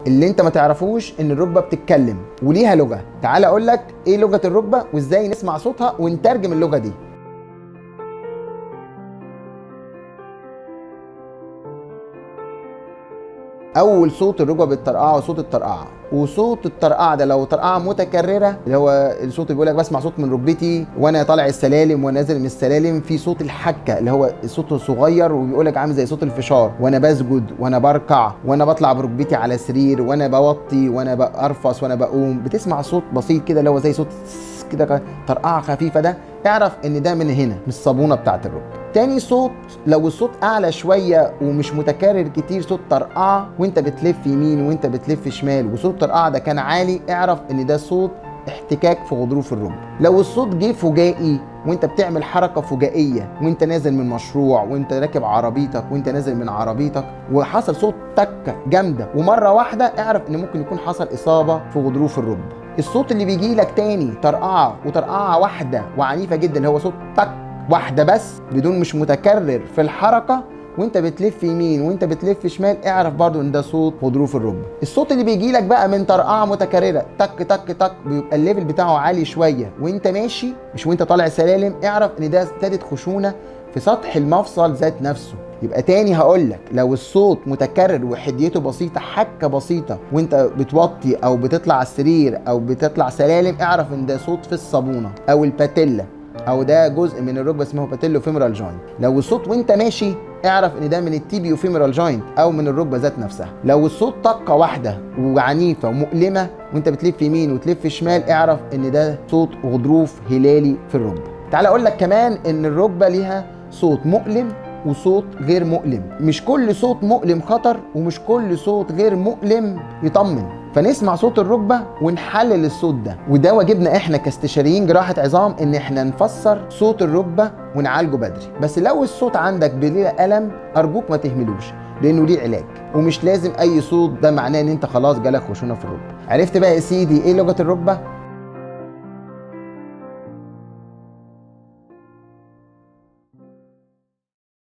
اللي انت ما تعرفوش ان الركبة بتتكلم وليها لغة. تعال اقول لك ايه لغة الركبة وازاي نسمع صوتها ونترجم اللغة دي. اول صوت الركبة بتطرقعه صوت الطرقعه، وصوت الطرقعه ده لو طرقعه متكررة اللي هو الصوت اللي بيقول لك بسمع صوت من ركبتي وانا طالع السلالم ونازل من السلالم، في صوت الحكة اللي هو صوته صغير وبيقول لك عامل زي صوت الفشار، وانا بسجد وانا بركع وانا بطلع بركبتي على سرير وانا بوطي وانا برفص وانا بقوم، بتسمع صوت بسيط كده اللي هو زي صوت كده طرقعه خفيفة، ده اعرف ان ده من هنا، من الصابونه بتاعت الركبة. تاني صوت لو الصوت اعلى شوية ومش متكرر كتير، صوت طرقعه وانت بتلف يمين وانت بتلف شمال وصوت الطرقعه ده كان عالي، اعرف ان ده صوت احتكاك في غضروف الركبة. لو الصوت جه فجائي وانت بتعمل حركة فجائيه وانت نازل من مشروع وانت راكب عربيتك وانت نازل من عربيتك وحصل صوت تكه جامدة ومرة واحدة، اعرف ان ممكن يكون حصل اصابه في غضروف الركبة. الصوت اللي بيجي لك تاني طرقعه وطرقعه واحدة وعنيفه جدا اللي هو صوت تك واحدة بس بدون مش متكرر في الحركة وانت بتلف يمين وانت بتلف شمال، اعرف برضو ان ده صوت غضروف الركبة. الصوت اللي بيجي لك بقى من طرقعه متكررة تك تك تك، بيبقى ال level بتاعه عالي شوية وانت ماشي مش وانت طالع سلالم، اعرف ان ده ابتدت خشونة في سطح المفصل ذات نفسه. يبقى تاني هقول لك لو الصوت متكرر وحديته بسيطة حكه بسيطة وانت بتوطي او بتطلع على السرير او بتطلع سلالم، اعرف ان ده صوت في الصابونه او ال patella، او ده جزء من الركبة اسمه patellofemoral joint. لو الصوت وانت ماشي اعرف ان ده من ال tibiofemoral joint او من الركبة ذات نفسها. لو الصوت طقه واحدة وعنيفه ومؤلمة وانت بتلف يمين وتلف شمال، اعرف ان ده صوت غضروف هلالي في الركبة. تعال اقول لك كمان ان الركبة ليها صوت مؤلم وصوت غير مؤلم. مش كل صوت مؤلم خطر ومش كل صوت غير مؤلم يطمن، فنسمع صوت الركبة ونحلل الصوت ده، وده واجبنا احنا كاستشاريين جراحه عظام ان احنا نفسر صوت الركبة ونعالجه بدري. بس لو الصوت عندك بلا الم ارجوك ما تهملوش لانه ليه علاج، ومش لازم اي صوت ده معناه ان انت خلاص جالك خشونة في الركبة. عرفت بقى يا سيدي ايه لغة الركبة؟